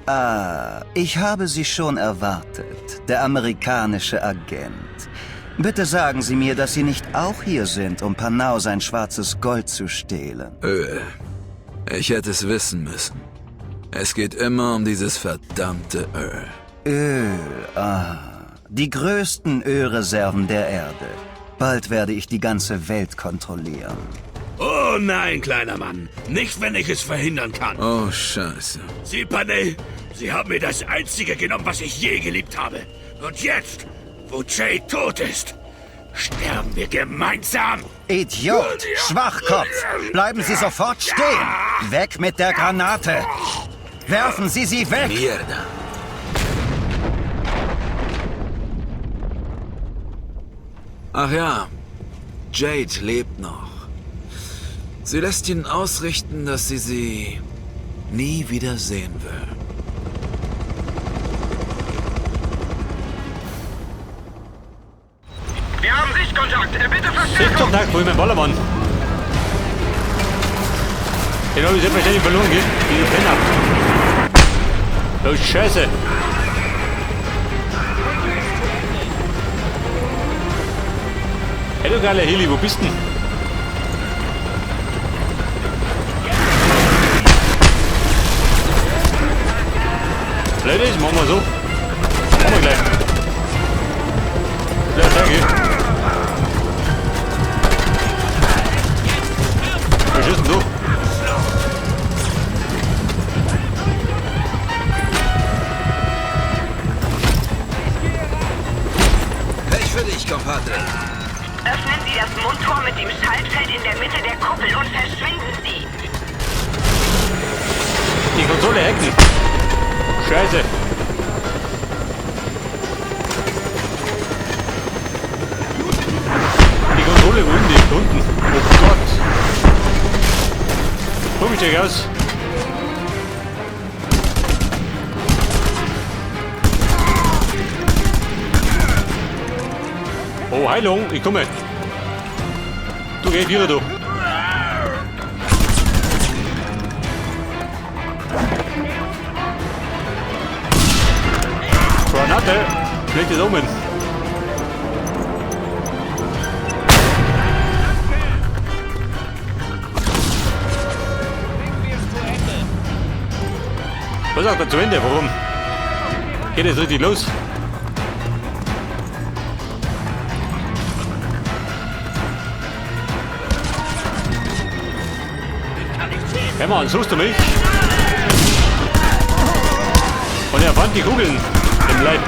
Ah, ich habe Sie schon erwartet, der amerikanische Agent. Bitte sagen Sie mir, dass Sie nicht auch hier sind, um Panau sein schwarzes Gold zu stehlen. Öl. Ich hätte es wissen müssen. Es geht immer um dieses verdammte Öl. Öl, ah. Die größten Ölreserven der Erde. Bald werde ich die ganze Welt kontrollieren. Oh nein, kleiner Mann. Nicht, wenn ich es verhindern kann. Oh, Scheiße. Sie, Panay, Sie haben mir das Einzige genommen, was ich je geliebt habe. Und jetzt, wo Jade tot ist, sterben wir gemeinsam. Idiot! Schwachkopf! Bleiben Sie sofort stehen! Weg mit der Granate! Werfen Sie sie weg! Mierda. Ach ja, Jade lebt noch. Sie lässt ihnen ausrichten, dass sie sie nie wieder sehen will. Wir haben Sichtkontakt. Bitte Verstärkung. Sichtkontakt, wo ist mein Ballermann? Den habe ich selbstverständlich verloren, gell? Diese Penner. Oh, Scheiße. Hey, du geiler Heli, wo bist denn? Blöd ist, machen wir so. Machen wir gleich. Gleich, danke. Wir schießen so. Pech für dich, Compadre. Öffnen Sie das Mundtor mit dem Schaltfeld in der Mitte der Kuppel und verschwinden Sie. Die Konsole hacken. Scheiße. Die Konsole, wo ist die? Da unten. Oh Gott. Komm ich dir raus. Oh, Heilung, ich komme. Du geh wieder, du. Granate! Schlechtes Omen. Was sagt er zu Ende? Warum? Geht es richtig los? Hey Mann, suchst du mich? Und er fand die Kugeln im Leib.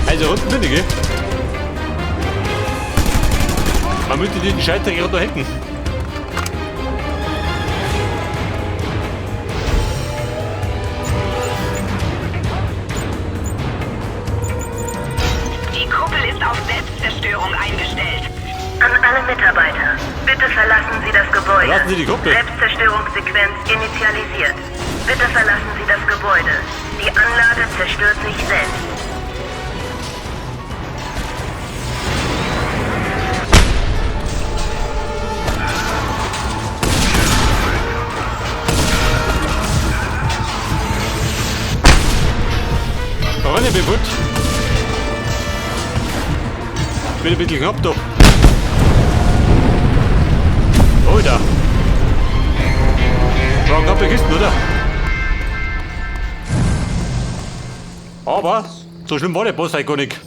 Also unten bin ich, gell? Man müsste diesen Scheiter gerade noch hacken. Die Kuppel ist auf Selbstzerstörung eingestellt. An alle Mitarbeiter, bitte verlassen Sie das Gebäude. Verlassen Sie die Kuppel. Selbstzerstörungssequenz initialisiert. Bitte verlassen Sie das Gebäude. Die Anlage zerstört sich selbst. Freunde, bin gut. Bin ein bisschen knapp da. Oh, da. War knappe Kisten, oder? Aber so schlimm war der Boss eigentlich gar nicht.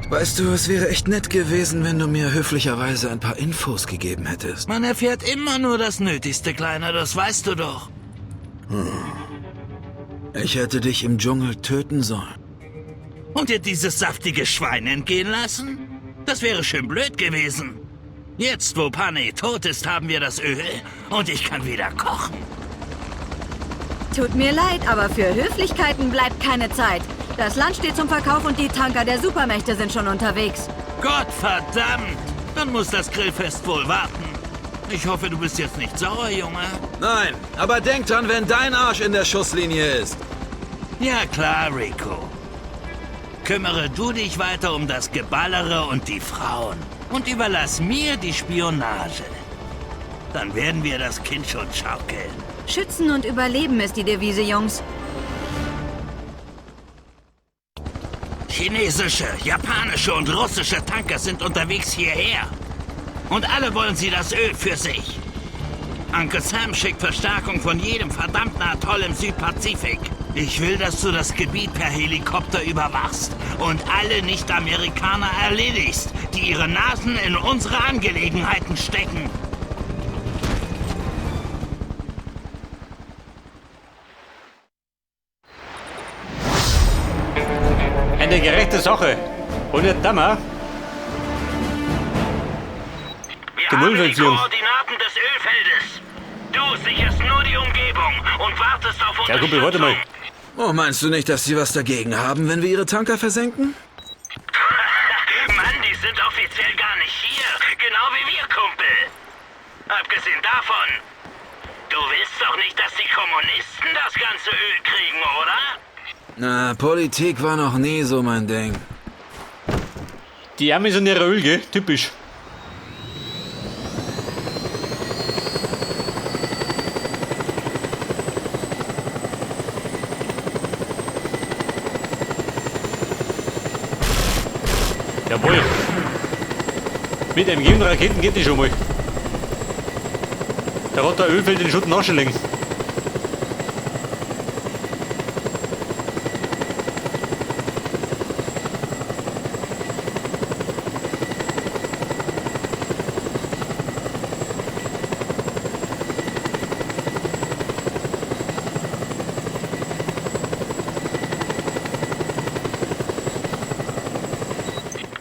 Weißt du, es wäre echt nett gewesen, wenn du mir höflicherweise ein paar Infos gegeben hättest. Man erfährt immer nur das Nötigste, Kleiner, das weißt du doch. Ich hätte dich im Dschungel töten sollen. Und dir dieses saftige Schwein entgehen lassen? Das wäre schön blöd gewesen. Jetzt, wo Panay tot ist, haben wir das Öl und ich kann wieder kochen. Tut mir leid, aber für Höflichkeiten bleibt keine Zeit. Das Land steht zum Verkauf und die Tanker der Supermächte sind schon unterwegs. Gott verdammt! Dann muss das Grillfest wohl warten. Ich hoffe, du bist jetzt nicht sauer, Junge. Nein, aber denk dran, wenn dein Arsch in der Schusslinie ist. Ja klar, Rico. Kümmere du dich weiter um das Geballere und die Frauen und überlass mir die Spionage. Dann werden wir das Kind schon schaukeln. Schützen und überleben ist die Devise, Jungs. Chinesische, japanische und russische Tanker sind unterwegs hierher. Und alle wollen sie das Öl für sich. Uncle Sam schickt Verstärkung von jedem verdammten Atoll im Südpazifik. Ich will, dass du das Gebiet per Helikopter überwachst und alle Nicht-Amerikaner erledigst, die ihre Nasen in unsere Angelegenheiten stecken. Eine gerechte Sache. Und jetzt da Wir Die haben die Müllverführung. Koordinaten des Ölfeldes. Du sicherst nur die Umgebung und wartest auf Ja, Kumpel, warte mal. Oh, meinst du nicht, dass sie was dagegen haben, wenn wir ihre Tanker versenken? Mann, die sind offiziell gar nicht hier. Genau wie wir, Kumpel. Abgesehen davon, du willst doch nicht, dass die Kommunisten das ganze Öl kriegen, oder? Na, Politik war noch nie so mein Ding. Die Amis und ihre Öl, gell? Typisch. Jawohl. Mit MG und Raketen geht die schon mal. Da hat der Ölfeld den Schutten auch schon liegen.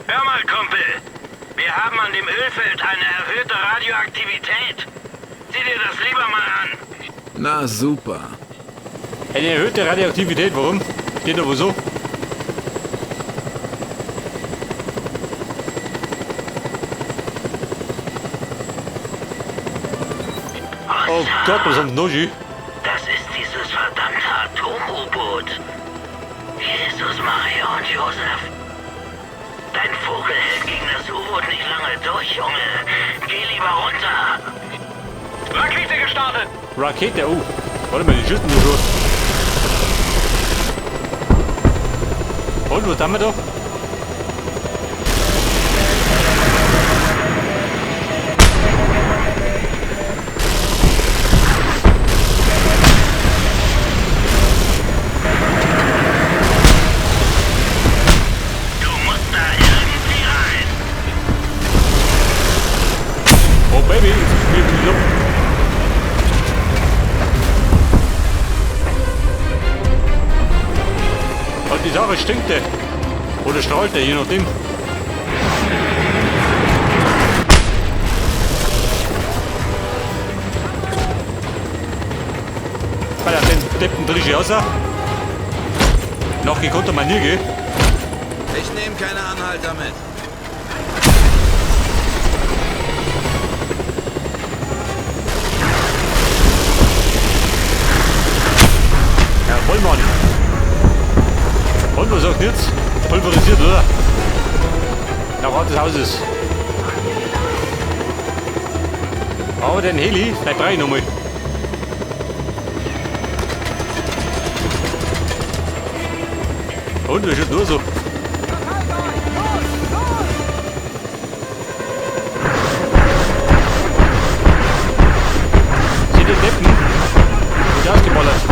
Hör mal, Kumpel. Wir haben an dem Ölfeld eine erhöhte Radioaktivität. Sieh dir das lieber mal an. Na super. Eine erhöhte Radioaktivität, warum? Geht aber so. Oh Gott, was haben sie noch schön? Das ist dieses verdammte Atom-U-Boot. Jesus, Maria und Josef. Dein Vogel hält gegen das U-Boot nicht lange durch, Junge. Geh lieber runter. Rakete gestartet! Rakete, oh. Warte mal, die schießen nur schon. Und, was haben wir da? Du musst da irgendwie rein. Oh Baby, ich bin Und die Sache stinkte. Oder strahlte, je nachdem. Weil er den Deppen drin raus. Noch gekonnter Manier, gell? Ich nehme keine Anhalter mit. Jawohl, Mann. Und was sagt jetzt? Pulverisiert, oder? Nach Art des Hauses. Aber den Heli, vielleicht brauche ich nochmal. Und das ist nur so. Sind die Deppen? Wird ausgeballert.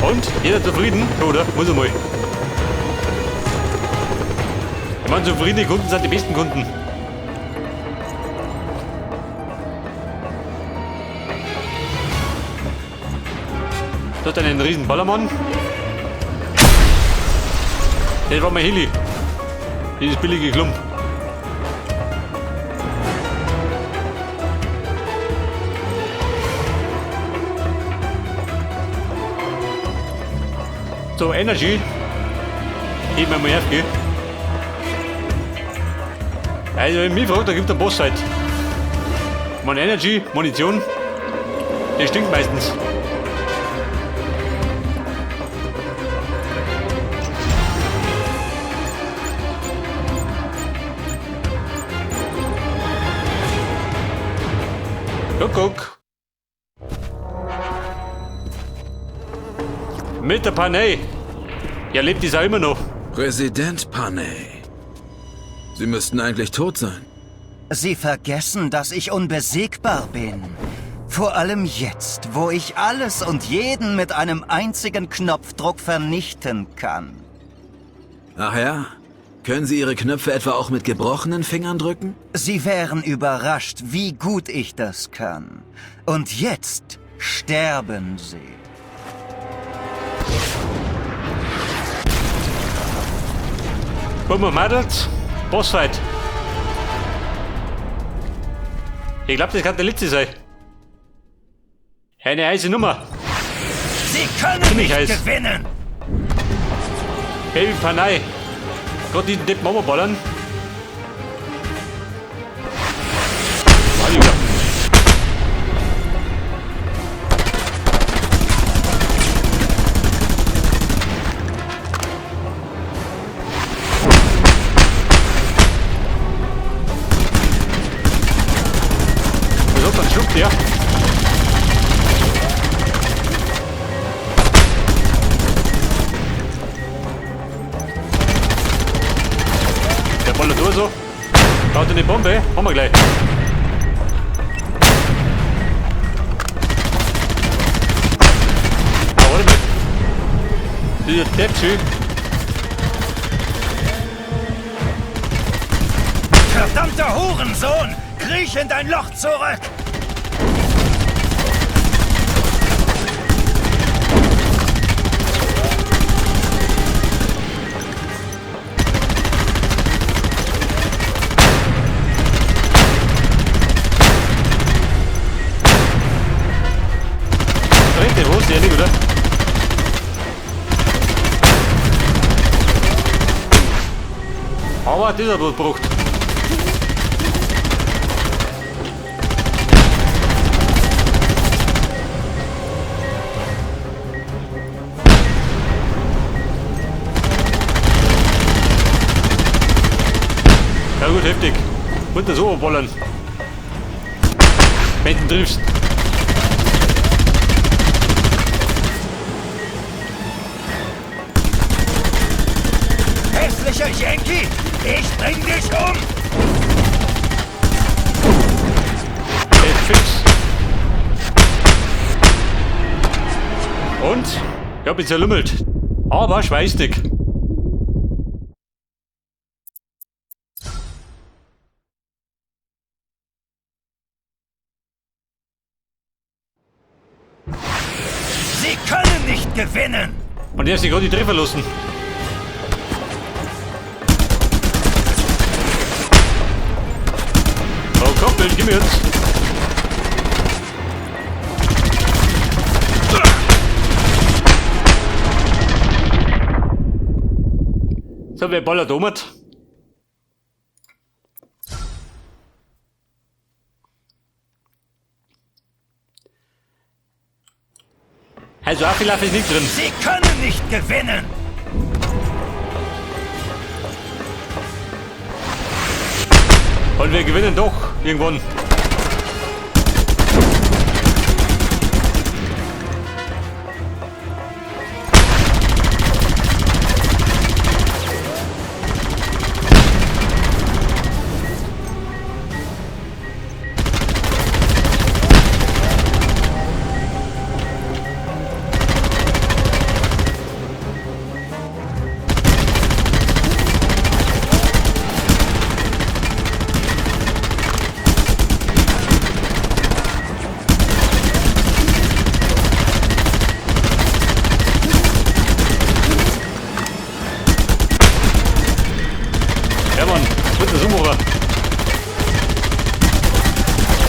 Und? Jeder zufrieden? Oder? Muss er mal. Ich meine, zufriedene Kunden sind die besten Kunden. Dort einen riesen Ballermann. Das war mein Heli. Dieses billige Klump. So, Energy. Heben wir mal auf, gell? Also, wenn mich fragt, da gibt es einen Bossfight. Meine Energy, Munition, die stinkt meistens. Guck, guck. Mit der Panay. Ja, lebt die Sau immer noch. Präsident Panay. Sie müssten eigentlich tot sein. Sie vergessen, dass ich unbesiegbar bin. Vor allem jetzt, wo ich alles und jeden mit einem einzigen Knopfdruck vernichten kann. Ach ja? Können Sie Ihre Knöpfe etwa auch mit gebrochenen Fingern drücken? Sie wären überrascht, wie gut ich das kann. Und jetzt sterben Sie. Buben und Mädels, Bossfight. Ich glaube, das kann der letzte sein. Eine heiße Nummer. Sie können Ziemlich nicht heiß. gewinnen! Baby Panay. Gott, diesen Deppen ballern. Heiliger. Was hat dann schluckt der? Der ballert durch so. Da hat er eine Bombe. Haben wir gleich. Ah, warte mal. Dieser Depp schön. Verdammter Hurensohn! Kriech in dein Loch zurück! Brennt der Hose, ehrlich, oder? Aber das hat was gebracht. Ja gut, heftig. Und das Oberballern. Wenn du ihn triffst. Hässlicher Yankee! Ich bring dich um! Hey, fix. Und? Ich hab ihn zerlümmelt. Aber schweißig. Sie können nicht gewinnen! Und er hat sich gerade die Treffer lassen. Oh, Koppel, gib mir jetzt. So, wer ballert um? Also, Afilaf ist nicht drin. Sie können nicht gewinnen! Und wir gewinnen doch irgendwann. Ja, Mann, wird das ummachen.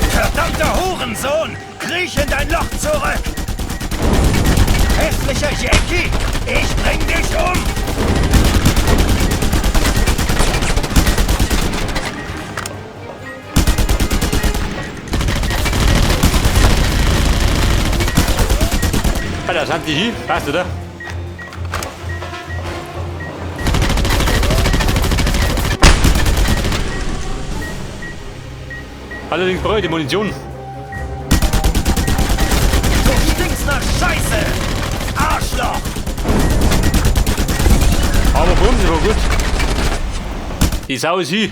Verdammter Hurensohn! Kriech in dein Loch zurück! Hässlicher Yankee! Ich bring dich um! Da sind die hier. Passt, oder? Allerdings brauche ich die Munition. Du stinkst nach Scheiße! Arschloch! Aber Bremse war gut. Die Sau ist hier.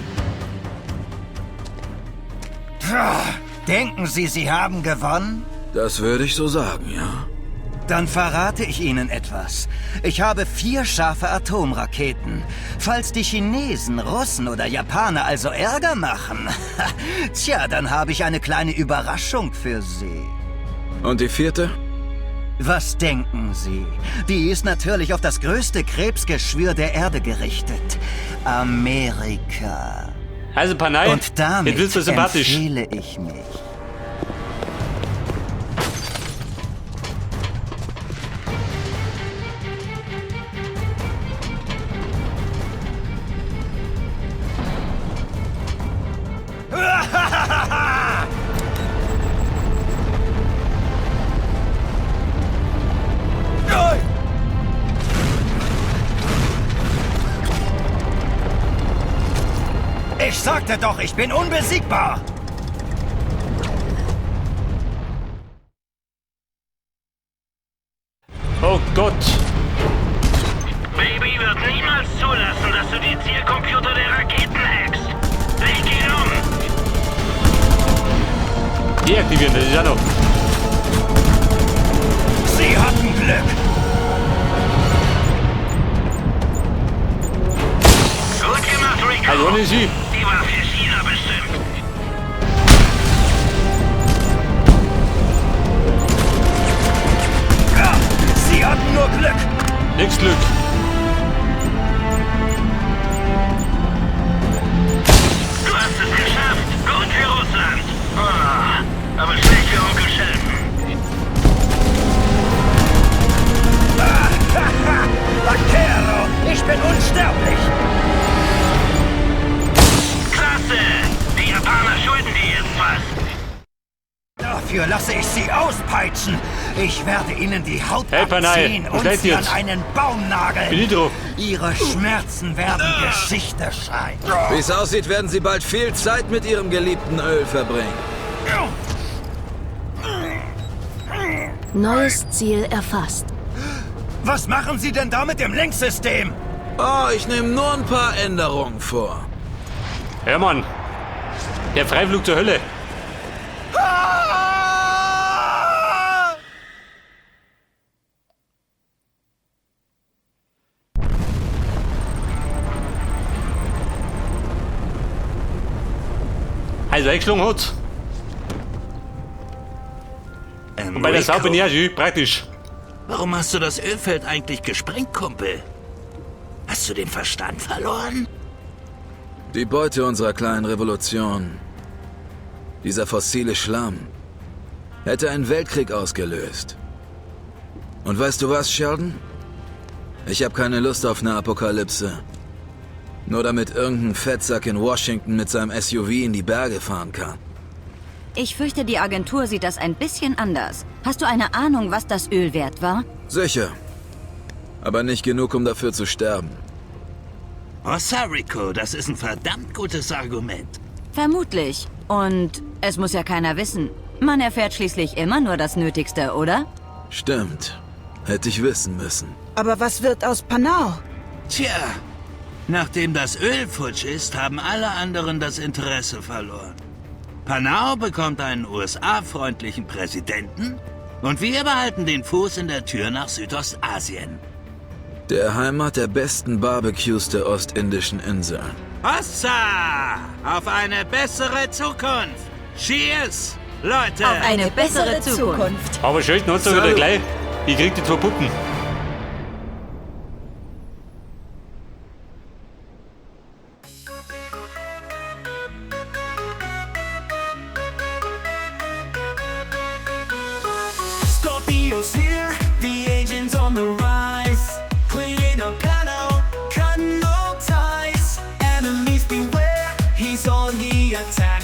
Denken Sie, Sie haben gewonnen? Das würde ich so sagen, ja. Dann verrate ich Ihnen etwas. Ich habe 4 scharfe Atomraketen. Falls die Chinesen, Russen oder Japaner also Ärger machen, tja, dann habe ich eine kleine Überraschung für Sie. Und die 4.? Was denken Sie? Die ist natürlich auf das größte Krebsgeschwür der Erde gerichtet. Amerika. Also Panay, und damit jetzt wirst du sympathisch. Empfehle ich mich. Ich sagte doch, ich bin unbesiegbar! Oh Gott! Baby wird niemals zulassen, dass du die Zielcomputer der Raketen hackst. Leg ihn um! Deaktivieren, das ist ja noch. Sie hatten Glück! Gut gemacht, Rico! Also ohne sie! Die war für China bestimmt. Ja, Sie hatten nur Glück. Nix Glück. Du hast es geschafft. Gut für Russland. Oh, aber schlecht für Onkel Sheldon. Vaquero, ich bin unsterblich. Klasse! Die Japaner schulden dir jetzt was. Dafür lasse ich sie auspeitschen. Ich werde ihnen die Haut Hey, Panay, abziehen was und seid sie ihr an jetzt? einen Baum nageln. Benito. Ihre Schmerzen werden Geschichte schreiben. Wie es aussieht, werden Sie bald viel Zeit mit Ihrem geliebten Öl verbringen. Neues Ziel erfasst. Was machen Sie denn da mit dem Lenksystem? Oh, ich nehme nur ein paar Änderungen vor. Ja, Mann. Der Freiflug zur Hölle. Also eingeschlagen hat's. Und bei der Sau bin ich auch schön praktisch. Warum hast du das Ölfeld eigentlich gesprengt, Kumpel? Hast du den Verstand verloren? Die Beute unserer kleinen Revolution, dieser fossile Schlamm, hätte einen Weltkrieg ausgelöst. Und weißt du was, Sheldon? Ich habe keine Lust auf eine Apokalypse. Nur damit irgendein Fettsack in Washington mit seinem SUV in die Berge fahren kann. Ich fürchte, die Agentur sieht das ein bisschen anders. Hast du eine Ahnung, was das Öl wert war? Sicher. Aber nicht genug, um dafür zu sterben. Hossa, Rico, das ist ein verdammt gutes Argument. Vermutlich. Und es muss ja keiner wissen. Man erfährt schließlich immer nur das Nötigste, oder? Stimmt. Hätte ich wissen müssen. Aber was wird aus Panau? Tja, nachdem das Öl futsch ist, haben alle anderen das Interesse verloren. Panau bekommt einen USA-freundlichen Präsidenten und wir behalten den Fuß in der Tür nach Südostasien. Der Heimat der besten Barbecues der ostindischen Inseln. Hossa! Auf eine bessere Zukunft! Cheers, Leute! Auf eine bessere Zukunft. Aber Sheldon hat's doch wieder gleich. Ich krieg die 2 Puppen. Scorpio's here, the agent's on the rise. Cleaning up Panau, cut no ties. Enemies beware, he's on the attack.